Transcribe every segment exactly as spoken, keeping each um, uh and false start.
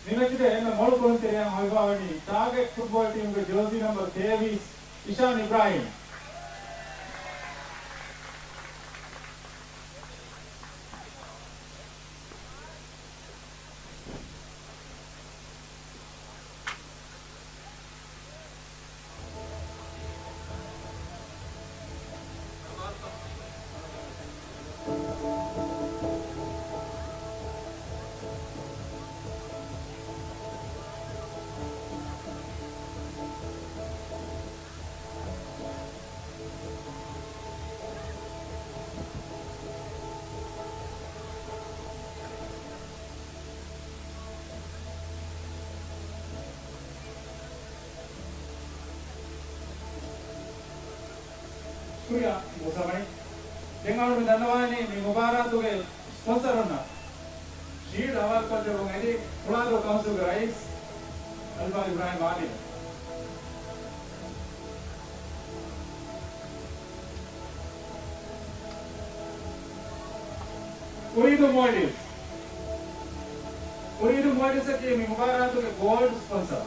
މި މެޗުގެ އެންމެ މޮޅު ކުޅުންތެރިޔާއަށް ހޮވިފައިވަނީ ޓާގެޓް ފުޓްބޯލް ޓީމުގެ ޖާސީ ނަމްބަރު ތޭވީސް، އިޝާން އިބްރާހިމް. ޝުކުރިއްޔާ މޫސާމަނިކް. ދެން އަޅު މި ދަންނަވާނީ މި މުބާރާތުގެ ސްޕޮންސަރުންނަށް ޝީލްޑް ހަވާލުކޮށްދެއްވުން އެދި ފުޅާދޫ ކައުންސިލްގެ ރައީސް އަލްފާޟިލް އިބްރާހިމް އާދިލް. އުރީދު މޯލްޑިވްސް. އުރީދު މޯލްޑިވްސްއަކީ މި މުބާރާތުގެ ގޯލްޑް ސްޕޮންސަރ.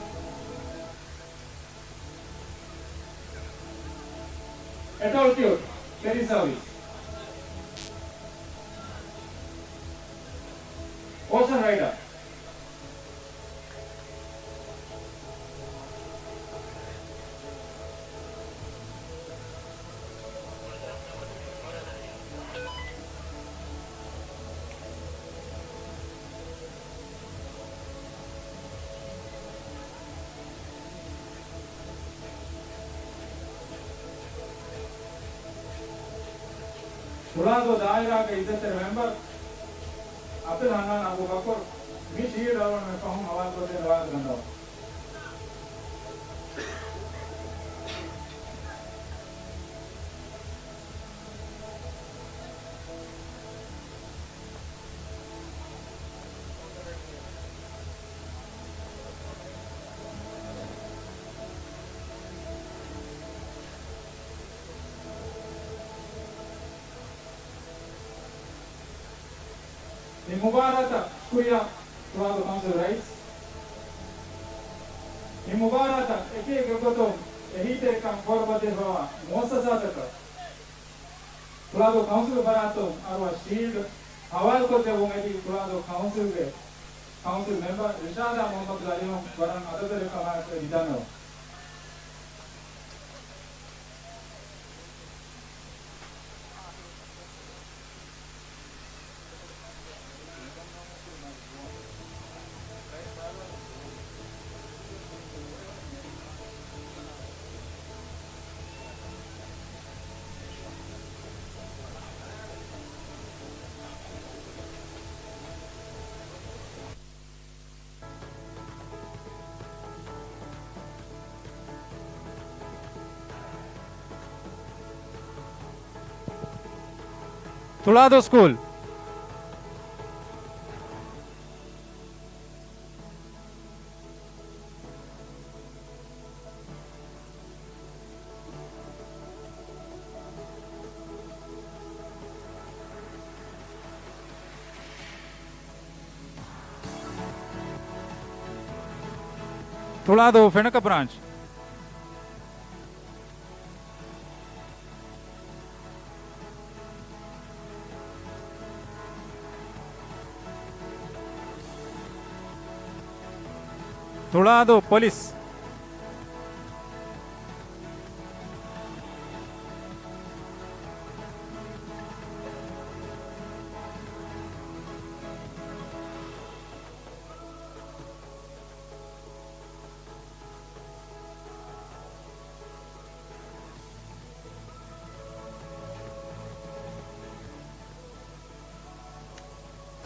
އެޓޯލް ކިއުޓް ފެރީ ސާވިސް. އޯޝަން ރައިޑާ. ފުޅާދޫ ދާއިރާގެ އިއްޒަތްތެރި މެމްބަރު އަބްދުލް ހަންނާން އަބޫބަކުރު މި ޝީލްޑް އަޅުގަނޑުމެން ފަހުން ހަވާލުކޮށްދޭން ވާހަކަ ދަންނަވަން. މި މުބާރާތަށް ޝުކުރިއްޔާ ފުޅާދޫ ކައުންސިލް ރައީސް. މި މުބާރާތަށް އެކި އެކި ގޮތުން އެހީތެރިކަން ފޯރުކޮށްދެއްވާ މުއައްސަސާތަކަށް ފުޅާދޫ ކައުންސިލް ފަރާތުން އަރުވާ ޝީލްޑް ހަވާލުކޮށްދެއްވުން އެދި ފުޅާދޫ ކައުންސިލްގެ ކައުންސިލް މެމްބަރު ރިޝާދާ މުހައްމަދު އަލީހުން ވަރަށް އަދަދުވެރިކަމާއެކު އެދި ދަންނަވަން. ތުޅާދޫ ސްކޫލް. ތުޅާދޫ ފެނަކަ ބްރާންޗް. ތުޅާދޫ ޕޮލިސް.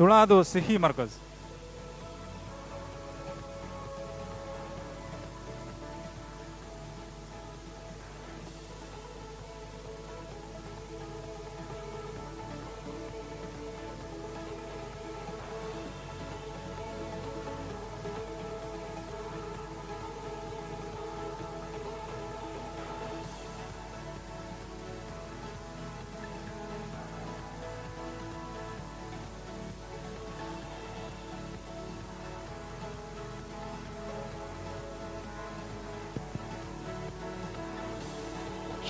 ތުޅާދޫ ސިއްހީ މަރުކަޒު.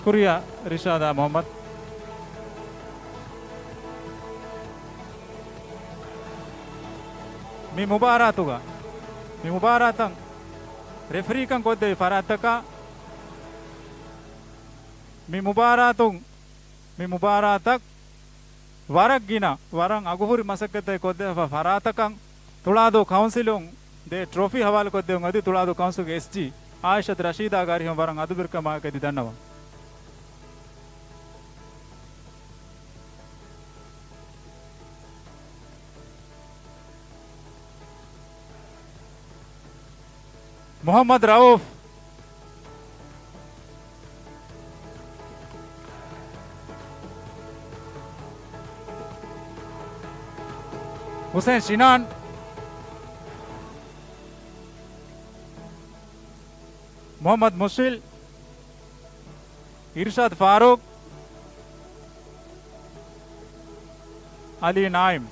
ޝުކުރިއްޔާ ރިޝާދާ މުޙައްމަދު. މި މުބާރާތުގަ، މި މުބާރާތަށް ރެފްރީކަން ކޮށްދެވި ފަރާތްތަކާ، މި މުބާރާތުން، މި މުބާރާތަށް ވަރަށް ގިނަ، ވަރަށް އަގުހުރި މަސައްކަތްތައް ކޮށްދެވިފަ ފަރާތަކަށް ތުޅާދޫ ކައުންސިލުން ދޭ ޓްރޮފީ ހަވާލުކޮށްދެވުން އަދި ތުޅާދޫ ކައުންސިލްގެ އެސްޖީ އާއިޝަތު ރަޝީދާގެ އަރިހުން ވަރަށް އަދުބެރިކަމާއެކު އެދި ދަންނަވަން. މުޙައްމަދު ރައޫފް. ހުސެން ޝިނާން. މުޙައްމަދު މުޝްފިލް. އިރުޝާދު ފާރޫޤް، އަލީ ނާއިމް.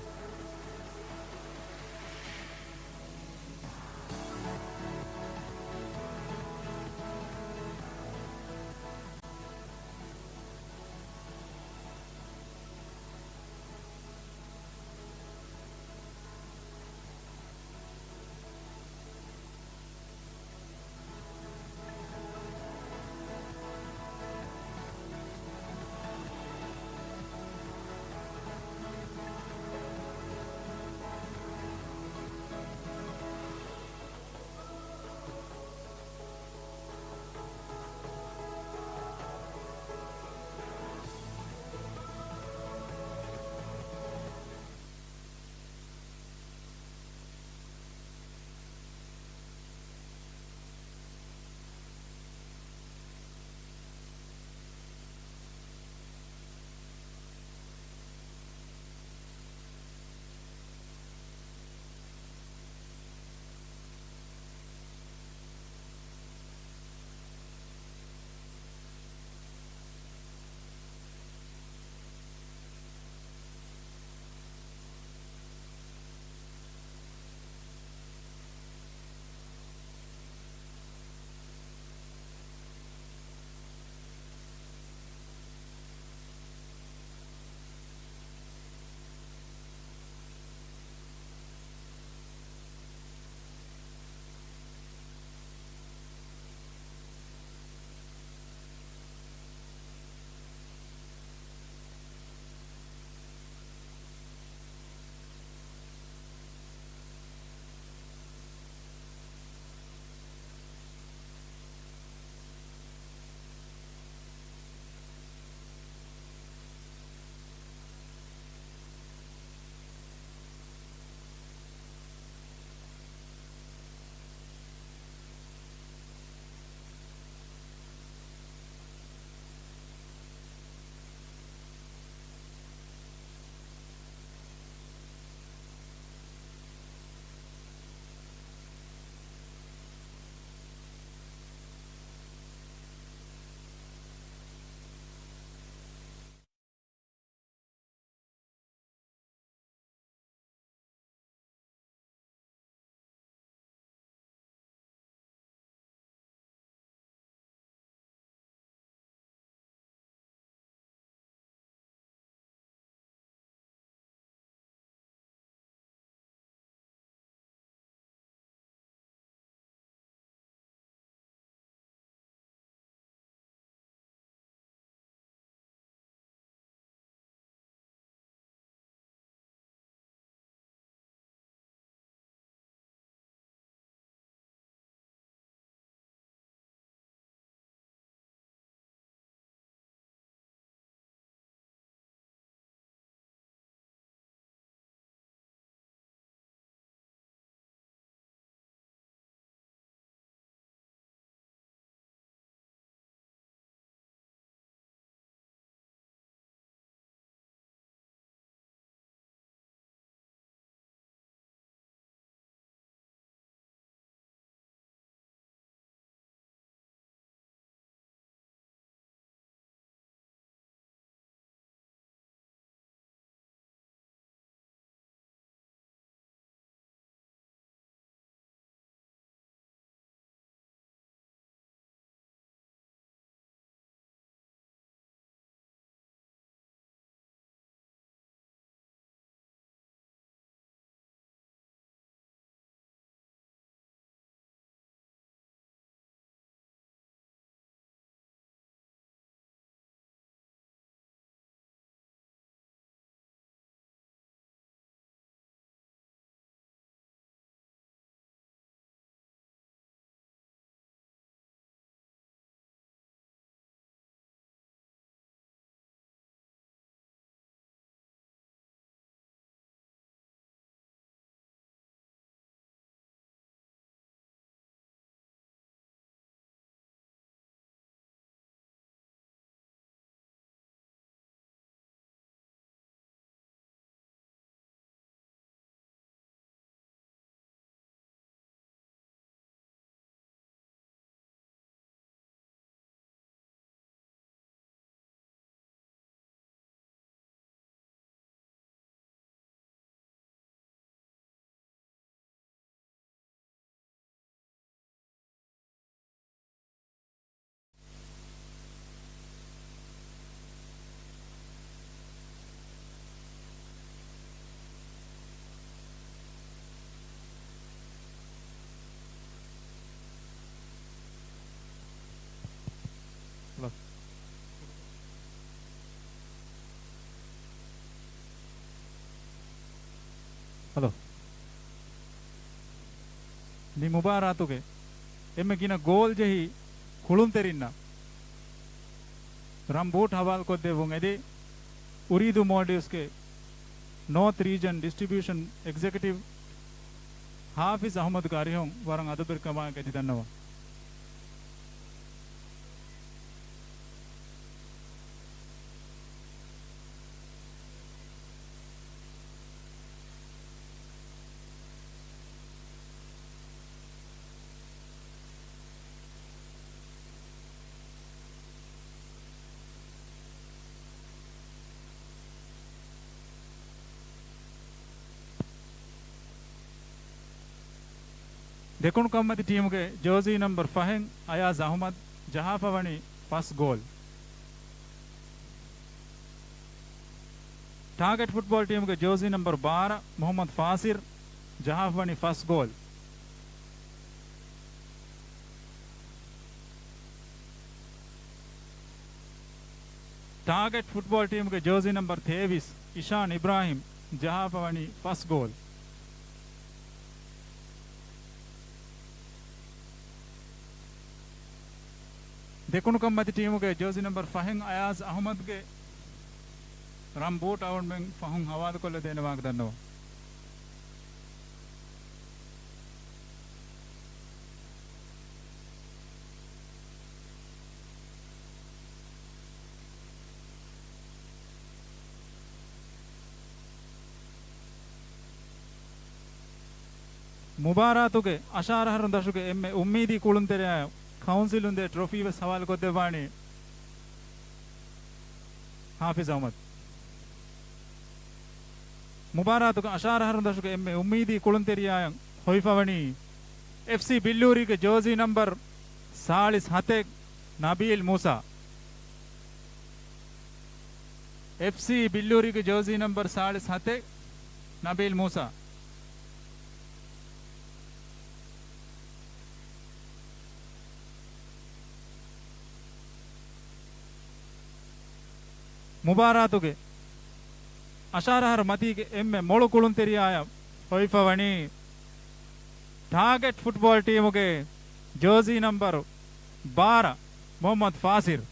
ހަލޯ. މި މުބާރާތުގެ އެންމެ ގިނަ ގޯލް ޖެހި ކުޅުންތެރިންނަށް ރަން ބޫޓް ހަވާލުކޮށްދެއްވުން އެދި، އުރީދޫ މޯލްޑިވްސްގެ ނޯތް ރީޖަން ޑިސްޓްރިބިއުޝަން އެގްޒެކެޓިވް ހާފިޒް އަހުމަދުގެ އަރިހުން ވަރަށް އަދަބުވެރިކަމާއެކު އެދި ދަންނަވަން. ދެކުނު ކަންމަތި ޓީމުގެ ޖާޒީ ނަމްބަރު ފަހެއް އަޔާޒް އަހުމަދު ޖަހާފަ ވަނީ ފަސް ގޯލް. ޓާގެޓް ފުޓްބޯލް ޓީމުގެ ޖާޒީ ނަމްބަރު ބާރަ މުހައްމަދު ފާސިރް ޖަހާފަ ވަނީ ފަސް ގޯލް. ޓާގެޓް ފުޓްބޯލް ޓީމުގެ ޖާޒީ ނަމްބަރު ތޭވީސް އިޝާން އިބްރާހިމް ޖަހާފަ ވަނީ ފަސް ގޯލް. ދެކުނުކަންމަތި ޓީމުގެ ޖާޒީ ނަމްބަރު ފަހެއް އަޔާޒް އަހުމަދުގެ ރަން ބޫޓް އަވަންމެން ފަހުން ހަވާލުކޮށްލަދޭނެ ވާހަކަ ދަންނަވަން. މުބާރާތުގެ އަށާރަ އަހަރުން ދަށުގެ އެންމެ އުއްމީދީ ކުޅުންތެރިޔާ ކައުންސިލުން ދޭ ޓްރޮފީ ވެސް ހަވާލުކޮށްދެއްވާނީ ހާފިޒް އަހުމަދު. މުބާރާތުގެ އަށާރަ އަހަރުން ދަށުގެ އެންމެ އުއްމީދީ ކުޅުންތެރިޔާއަށް ހޮވިފަވަނީ އެފްސީ ބިއްލޫރީގެ ޖާޒީ ނަމްބަރު ސާޅީސް ހަތެއް ނަބީލް މޫސާ. އެފްސީ ބިއްލޫރީގެ ޖާޒީ ނަމްބަރު ސާޅީސް ހަތެއް ނަބީލް މޫސާ. މުބާރާތުގެ އަށާރަ އަހަރު މަތީގެ އެންމެ މޮޅު ކުޅުންތެރިޔާއަށް ހޮވިފަވަނީ ޓާގެޓް ފުޓްބޯލް ޓީމުގެ ޖާޒީ ނަމްބަރު ބާރަ މުހައްމަދު ފާސިރް.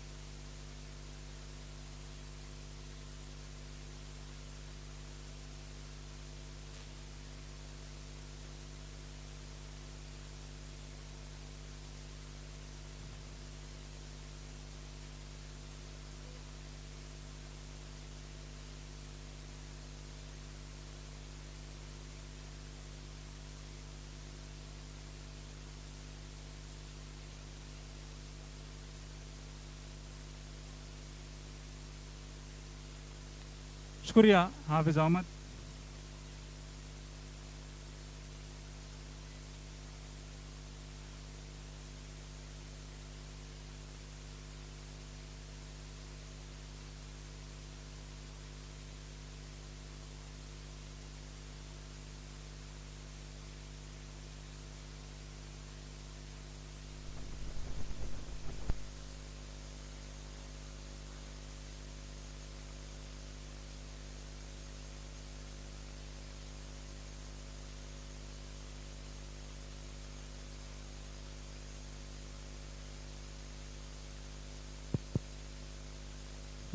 ޝުކުރިއްޔާ ހާފިޒް އަހްމަދު.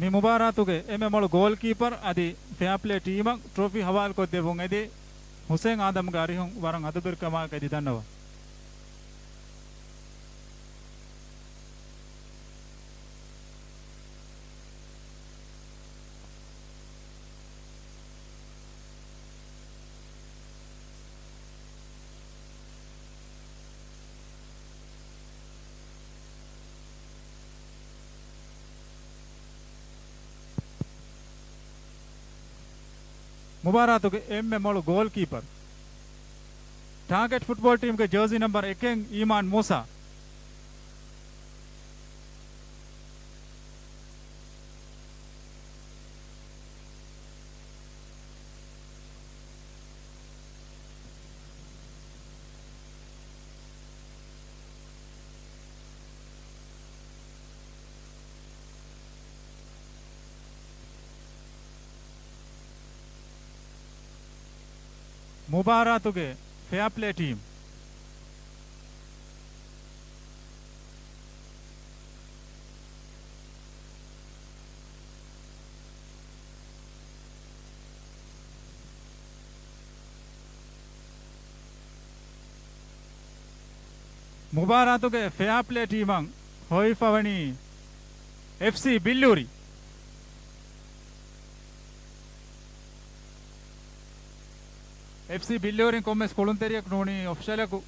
މި މުބާރާތުގެ އެންމެ މޮޅު ގޯލްކީޕަރ އަދި ފެއާޕްލޭ ޓީމަށް ޓްރޮފީ ހަވާލުކޮށްދެއްވުން އެދި، ހުސެން އާދަމްގެ އަރިހުން ވަރަށް އަދަބުވެރިކަމާއެކު އެދި ދަންނަވަން. މުބާރާތުގެ އެންމެ މޮޅު ގޯލްކީޕަރ، ޓާގެޓް ފުޓްބޯލް ޓީމްގެ ޖާޒީ ނަމްބަރު އެކެއް އީމާން މޫސާ. މުބާރާތުގެ ފެއާޕްލޭ ޓީމް. މުބާރާތުގެ ފެއާޕްލޭ ޓީމަށް ހޮވިފަވަނީ އެފްސީ ބިއްލޫރި. އެފްސީ ބިއްލޫރިން ކޮންމެސް ކުޅުންތެރިޔަކު ނޫނީ އޮފިޝަލަކު.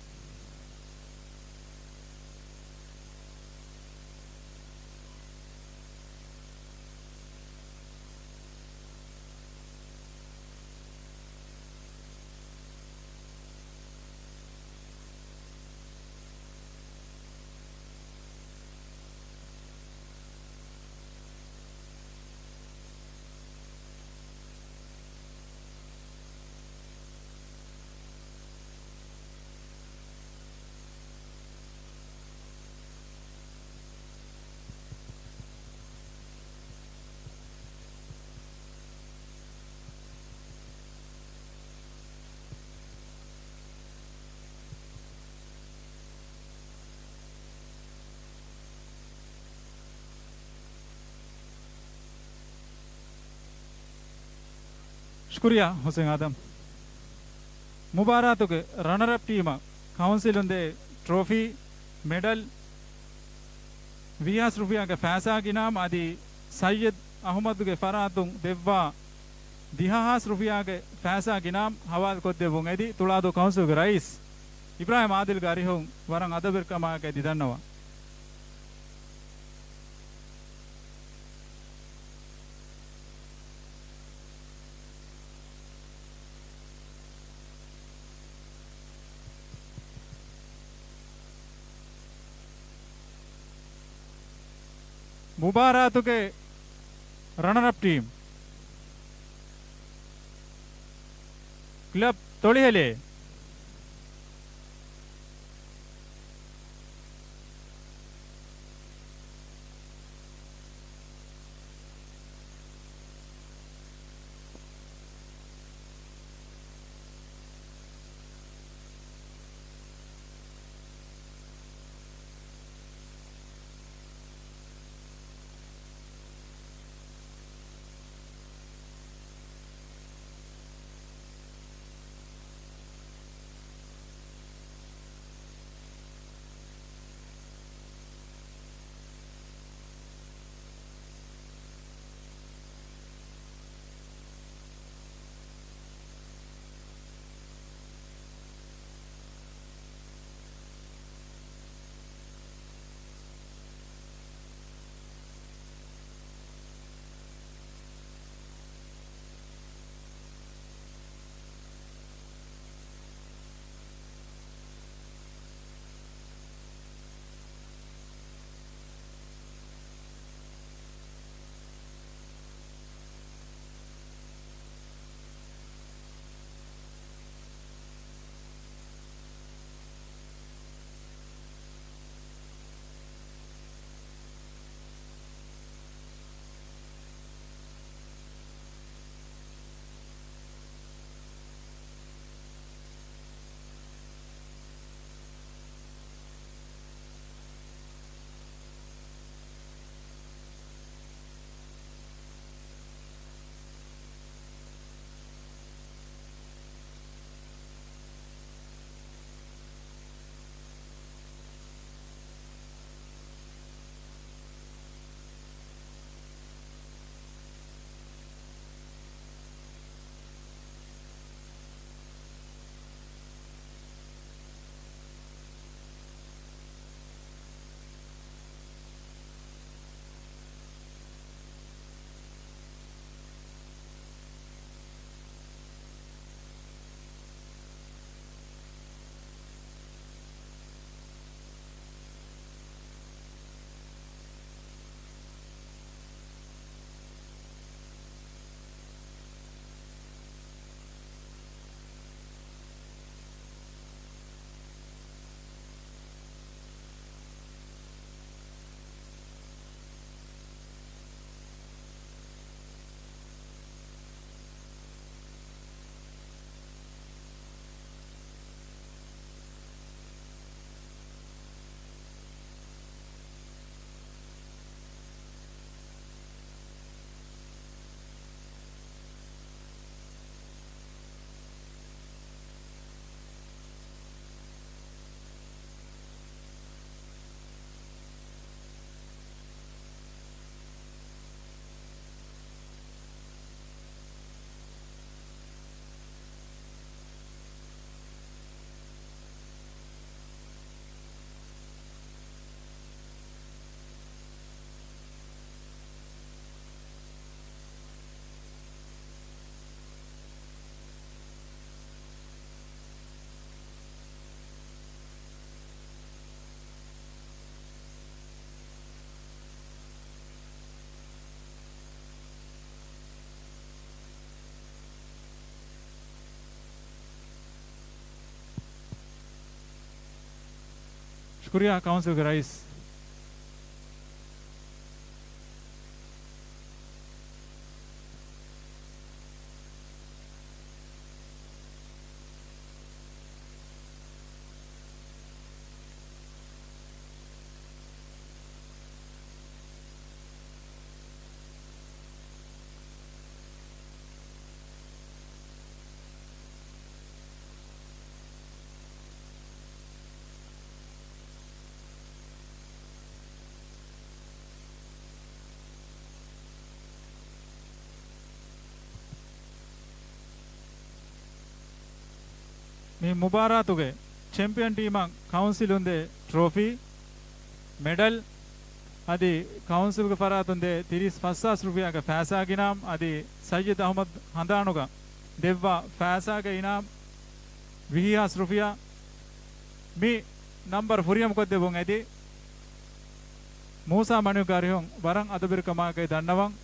ޝުކުރިއްޔާ ހުސެން އާދަމް. މުބާރާތުގެ ރަނަރަޕް ޓީމަށް ކައުންސިލުން ދޭ ޓްރޮފީ، މެޑަލް، ވީހާސް ރުފިޔާގެ ފައިސާ ގިނައިން އަދި ސައްޔަދް އަހުމަދުގެ ފަރާތުން ދެއްވާ ދިހަ ހާސް ރުފިޔާގެ ފައިސާ ގިނައިން ހަވާލުކޮށްދެއްވުން އެދި، ތުޅާދޫ ކައުންސިލްގެ ރައީސް އިބްރާހިމް އާދިލްގެ އަރިހުން ވަރަށް އަދަބުވެރިކަމާއެކު އެދި ދަންނަވަން. މުބާރާތުގެ ރަނަރަޕް ޓީމް، ކްލަބް ތޮޅިހެލޭ. ކުރިއާ ކައުންސިލްގެ ރައީސް. މި މުބާރާތުގެ ޗެމްޕިއަން ޓީމަށް ކައުންސިލުން ދޭ ޓްރޮފީ، މެޑަލް، އަދި ކައުންސިލްގެ ފަރާތުން ދޭ ތިރީސް ފަސް ހާސް ރުފިޔާގެ ފައިސާގެ އިނާމް އަދި ސައްޔިދު އަޙްމަދު ހަނދާނުގަ ދެއްވާ ފައިސާގެ އިނާމް ވިހި ހާސް ރުފިޔާ. މި ނަންބަރު ފުރިހަމަކޮށްދެއްވުން އެދި، މޫސާ މަނިކުގެ އަރިހުން ވަރަށް އަދަބުވެރިކަމާގެ ދަންނަވަން.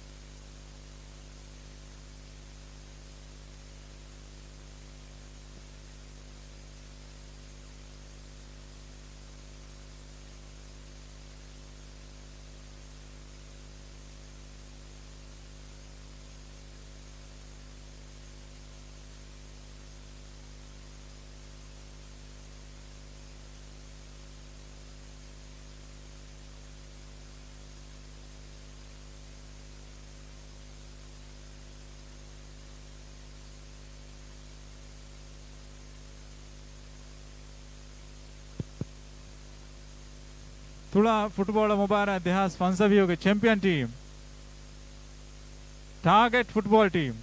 ތުޅާ ފުޓްބޯޅަ މުބާރާތް ދެހާސް ފަންސަވީހުގެ ޗެމްޕިއަން ޓީމް، ޓާގެޓް ފުޓްބޯޅަ ޓީމް.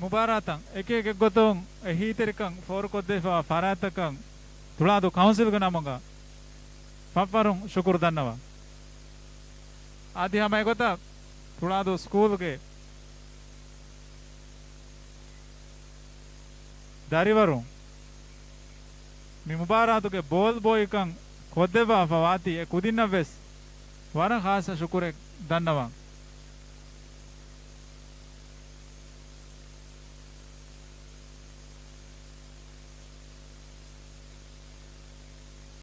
މުބާރާތަށް އެކި އެކެއްގޮތުން އެހީތެރިކަން ފޯރުކޮށްދެވިފައިވާ ފަރާތްތަކަށް ތުޅާދޫ ކައުންސިލްގެ ނަމުގަ ފަށްފަށުން ޝުކުރު ދަންނަވަން. އަދި ހަމަ އެގޮތަށް ތުޅާދޫ ސްކޫލްގެ ދަރިވަރުން މި މުބާރާތުގެ ބޯލް ބޯއިކަން ކޮށްދެއްވާފަ ވާތީ އެ ކުދިންނަށްވެސް ވަރަށް ޚާއްޞަ ޝުކުރެއް ދަންނަވަން.